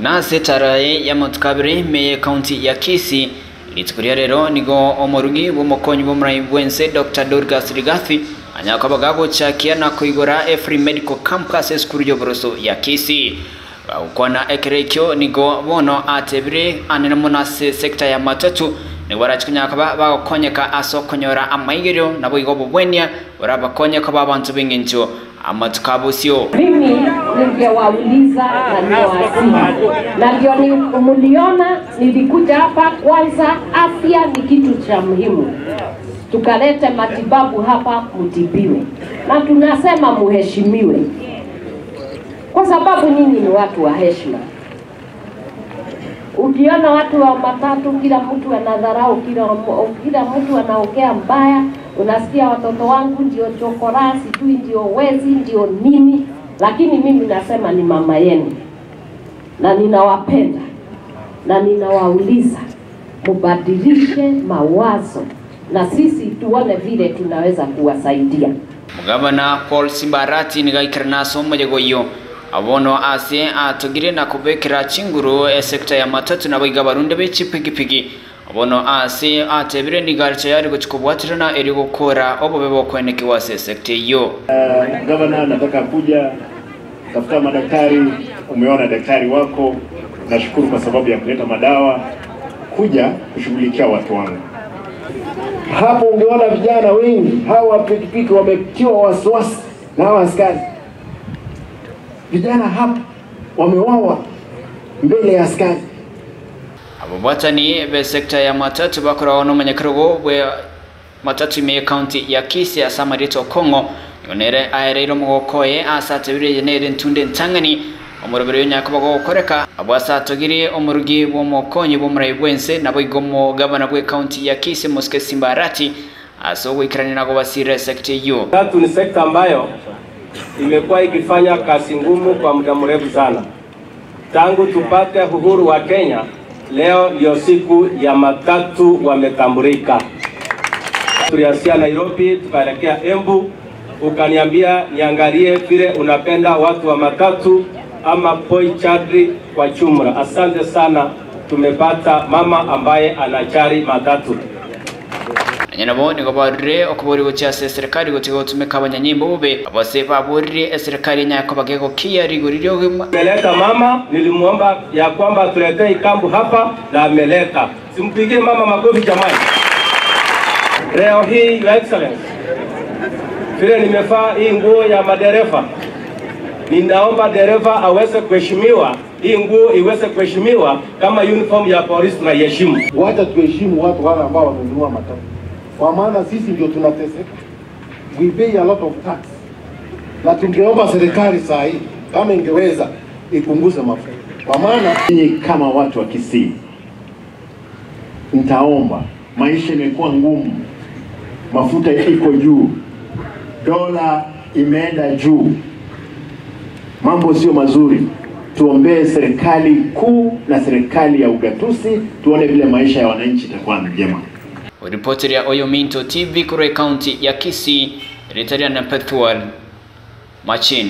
Nase taraye ya motukabiri meye county ya Kisii litukuria rero nigo omorugi bw'omokonyi bw'omurai bwense Dr. Dorcas Rigathi anyakabagago chakia na kuigora Free Medical Campus esukuru y'oboroso ya Kisii. Ukwana ekerekyo nigo bono atebire anene munase sekta ya matatu nigo barachikunyakaba bagokonyeka asokonyora amaigerio nabo igo bobwenia orabakonyeka babantu b'engencho amatukabusio. Mimi ningewauliza na niwaasihi, na ndio mliona nilikuja hapa. Kwanza afya ni kitu cha muhimu, tukalete matibabu hapa mtibiwe, na tunasema muheshimiwe kwa sababu nyinyi ni watu wa heshima. Ukiona watu wa matatu kila mtu anadharau, kila mtu anaongea mbaya, unasikia watoto wangu ndio chokora, sijui ndio wezi, ndio nini, lakini mimi nasema ni mama yenu na ninawapenda na ninawauliza mubadilishe mawazo na sisi tuone vile tunaweza kuwasaidia. Mugabana Paul Simbarati nigaikirana somo yegoyo abono ase atugire na kubekera chinguru sekta ya matatu na biga barunde bechipigipigi abono ase atebire nigarcha yari guchikobwatirana eri gukora obobe bokweneki wase sekta iyo. Gavana, nataka kuja tafuta madaktari. Umeona daktari wako, nashukuru kwa sababu ya kuleta madawa kuja kushughulikia watu wangu. Hapo ungeona vijana wengi hawa pikipiki wametiwa wasiwasi na hawa askari. Vijana hapa wamewawa mbele ya askari. Abobwatani be sekta ya matatu bakora ono manyakrogo bwe matatu me county ya Kisii asamarito Kongo yonere aerero mugokoye asatebire nere ntunde ntangani omurobero nyakobago koreka abwasa togire omurugi bw'omokonyi bw'omurai bwense nabo igomo gavana bwe county ya Kisii Mosque Simbarati aso wikrani nago basire sekta hiyo. Tatu ni sekta ambayo imekuwa ikifanya kazi ngumu kwa muda mrefu sana. Tangu tupate uhuru wa Kenya, leo ndio siku ya matatu wametambulika. Tulianzia Nairobi tukaelekea Embu, ukaniambia niangalie vile unapenda watu wa matatu ama boy chadri kwa jumla. Asante sana, tumepata mama ambaye anachari matatu. Nyanabo nigobarire okubori gochase serikali gotigo tumeka abanyanyimbo bube abase baburire serikali nyakobagego kia riguririo. Meleta mama, nilimuomba ya kwamba tuletee ikambu hapa na ameleta. Simpigie mama makofi jamani. Leo hii Your Excellency, vile nimevaa hii nguo ya madereva, ninaomba dereva aweze kuheshimiwa, hii nguo iweze kuheshimiwa kama uniform ya polisi tunaiheshimu. Wacha tuheshimu watu wale ambao wamenunua matatu, kwa maana sisi ndio tunateseka. We pay a lot of tax. Na tungeomba serikali saa hii kama ingeweza ipunguze mafuta. Kwa maana nyinyi kama watu wa Kisii, nitaomba, maisha imekuwa ngumu, mafuta iko juu, dola imeenda juu, mambo sio mazuri. Tuombee serikali kuu na serikali ya ugatusi, tuone vile maisha ya wananchi itakuwa njema. Ripoti ya Oyominto TV kure county ya Kisii, Ritarian na Pethual Machin.